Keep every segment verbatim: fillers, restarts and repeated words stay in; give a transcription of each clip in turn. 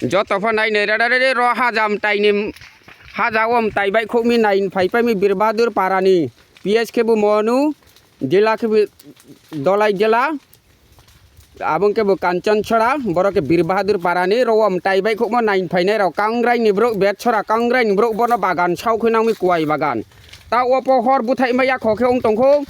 Joto pho nai nai rada rade ro haja mtai ni, haja wo mtai baihkhouh mi nai phaipai mi Bir Bahadur para ni P S khebu Monu, jila khebu Dolai jila, abo ong khebu Kanchanchhara, boro khe Bir Bahadur para ni ro wo mtai baihkhouhmo nai phainai rao Kangrai ni brouh, Betchhara Kangrai ni brouh, bo no bagan saoh khuinang mi kuai bagan. Taoh wo pho hor búthaih mai ya kho khe ong tong khou,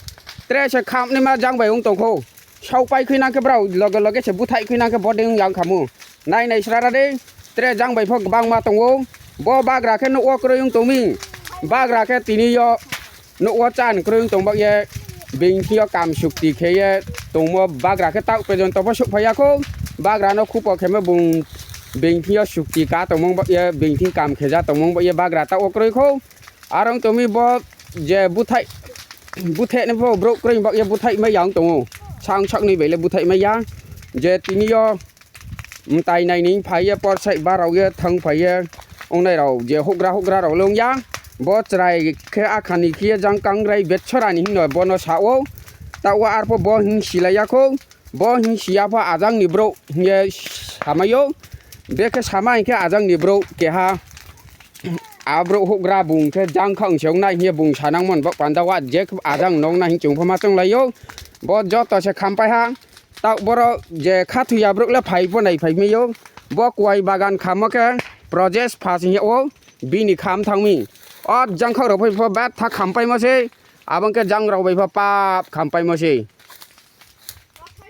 tre se khamnaima jang bai ong tong khou. Saohpai khuinang khe brao loge loge se búthaih khuinang khe bodei ong ya ong kha mu. Nai nai sra ra dei, tre jang bai pho gbangma tong ou. Bo bagra khe nouh wo kroi ong tong mi. Bagra khe tini yo nouh wo chan kroi ong tong baoh ye, being thing yo kam sukti khe ye tongmo bagra khe taoh porjonto pho souhphai ya khou. Bagra no khupo khemo bung being thing yo sukti ka tongmo baoh ye, being thing kam khe ja tongmo baoh ye bagra taoh wo kroi khou. Are ong tong mi bo je búthaih, búthaih ni pho brouh kroi baoh ye búthaih mai ya ong tong ou. Sang saknoi bai le búthaih mai ya. Je tini yo mtai nai ni phai ye, porsaih barao ye, thanngphai ye ongnai rao je houhgra houhgra rao le ong ya. Bo chrai khe akha ni khe ye jang Kangrai Betchhara ni hing no bo no sa ou. Taoh wo arpho bo hing silai ya khou. Bo hing si ya pho ajang ni brouh hing ye samai ou. Bekhe sama hing khe ajang ni brouh keha a brouh houhgra bung khe jang kha ong se ong nai hing ye bung sanangmo ni baoh panda wo je ajang no ong nai hing chung pho ma chounglai ou. Bo joto se khampai ha. Taoh boro je khathoi ya brouh le phai pho nai phai mai ou. Bo kuai bagan khammo khe project pha sing yag ou, bini kham thanng mi. O jangkhaoh rao phai pho betha khampaimo sei, abo ong khe jang rao bai pho pap khampaimo sei.